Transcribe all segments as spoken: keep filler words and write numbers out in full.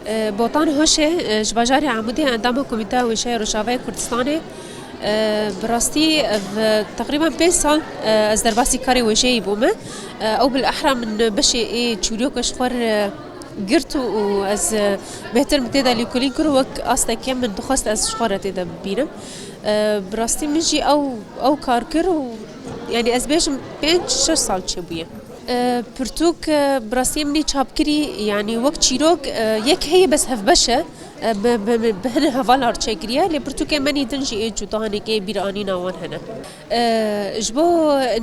E, Botan Hoşe, e, ji bajarê Amûdê, endama Komîteya Wêjeya Rojavayê Kurdistanê. E, bi rastî, ev, teqrîben pênc sal, e, ez derbasî karê wêjeyê bûme. E, ew bilehra min beşê ê çûriyokê ji xwe re girt û, û ez, e, bêhtir min tê de lêkolîn kir û wek asteke min dixwest ez ji xwe re tê de bibînim. E, bi rastî min jî ew, ew kar kir û, yanî ez bêjim pênc şeş sal çêbûye. E, pirtûk, e, bi rastî min î çapkirî, yanî wek çîrok, e, yek heye bes hevbeş e. E, bi, bi, bi, bi hin hevalar çêkiriye, lê pirtûkê min î din jî ê cuda hinekê bîranîna wan hene. E, ji bo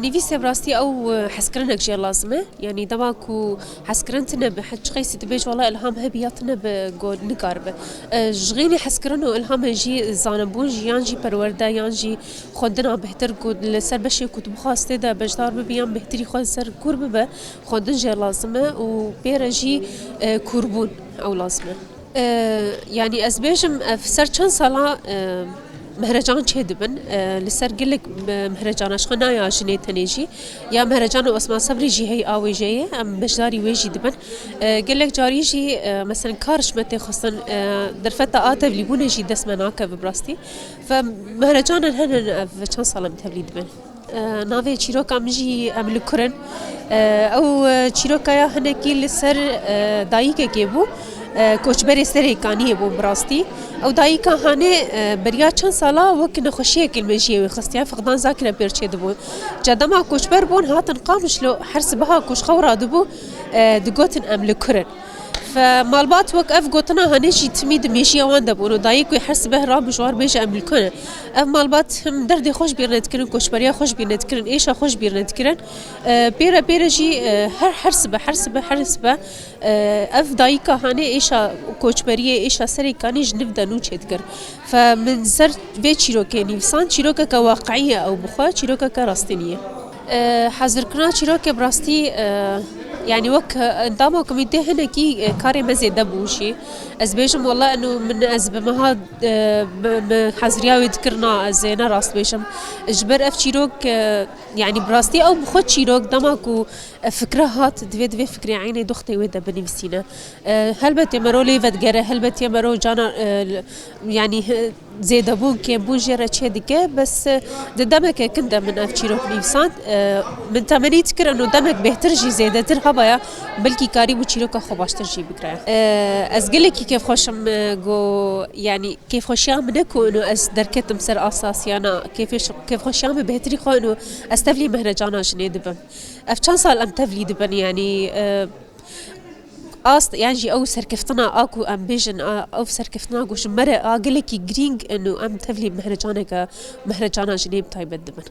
nivîsê bi rastî ew, e, hezkirinek jê lazim e. Yanî dema ku hezkirin tine bi, he, çi qeysî dibêj, wela ilham hebiya tine bi, go nikaribe. E, ji xênî hezkirin û ilhamê jî zanebûn jî, yan jî perwerde, yan jî xwendina bêhtir ku li ser beşê ku tu bixwastê de beşdar bibî, yan bêhtirî xwe li ser kûr bibe, xwendin jê lazim e û pê re jî, e, kûrbûn ew lazim e. E, yanî ez bêjim, ev ser çend sala, e, mehrecan çêdibin. E, li ser gelek, e, mehrecana ji xwe naya jinê tenê jî. Ya mehrecana Osman Sebrî jî hey a wêjeyê, em beşdarî wê jî dibin. E, gelek carî jî, e, meselen kar ji me tê xwestin, e, derfeta a tevlîbûnê jî dest me nakeve bi rastî. Ve mehrecanan hene ev çend sal em tevlî dibin. E, navê çîroka min jî Em li kur in. E, ew, e, çîroka ya hinekî li ser, e, dayikekê bû. E, koçberê Serêkaniyê bû bi rastî. Ew dayika hanê, e, beriya çend sala wek nexweşiyekê li mejiyê wê xistiye, fiqdan zakire pêr çêdibûn. Ca dema koçber bûn, hatin Qamişlo, her sibeha ku ji xew radibû, e, digotin, "Em li kur in." Fe malbat wek ev gotina hanê jî timî di mêjiya wan de bûn û dayik wê her sibeh rabû ji wan bêje, "Em li kur in." Ev malbat him derdê xwe ji bîr nedikirin, koçberiya xwe ji bîr nedikirin, êşa xwe ji bîr nedikirin. E, pêre pêre jî, e, her, her sibe, her sibe, her sibe, e, ev dayika hanê êşa koçberiyê, êşa Serêkanî ji niv de nû çêdikir. Fe min ser vê çîrokê nivîsan, çîrokeke waqiî ye ew bi xwe, çîrokeke rastînî ye. E, hezirkirina çîrokê bi rastî, e, yanî wek, e, endama komîtê hinekî, e, karê me zêde bû jî. Ez bêjim wela eno min ez bi meha, e, bi, bi heziriya wê dikirina ez ê ne rast bêjim. Ji ber ev çîrok, e, yanî bi rastî ew bi xwe çîrok dema ku, e, fikre hat, divê, divê fikrê eynê doxtê wê de binivîsîne. E, helbetê mero lê vedigere, helbetê mero cana, e, yanî, e, zêdebûn, kêmbûn jê re çê dike, bes, e, di demeke kin de min ev çîrok nivîsand. E, min temenî dikir eno demek bêhtir jî zêdetir hebaya, belkî karîbû çîroka xwe baştir jî bigire. E, ez gelekî kêfxweş im, e, go, yanî kêfxweşiya min e ku eno ez derketim ser asasiyana, kêfê-, kêfxweşiya min bêhtirî xwe eno ez tevlî mehrecana jinê dibim. Ev çend sal em tevlî dibin, yanî, e, ast, yan jî ew serkeftina a ku em bêjin, a, ew serkeftina ku ji me re a gelekî girîng in û em tevlî mehrecaneke, mehrecana jinê bi taybet dibin.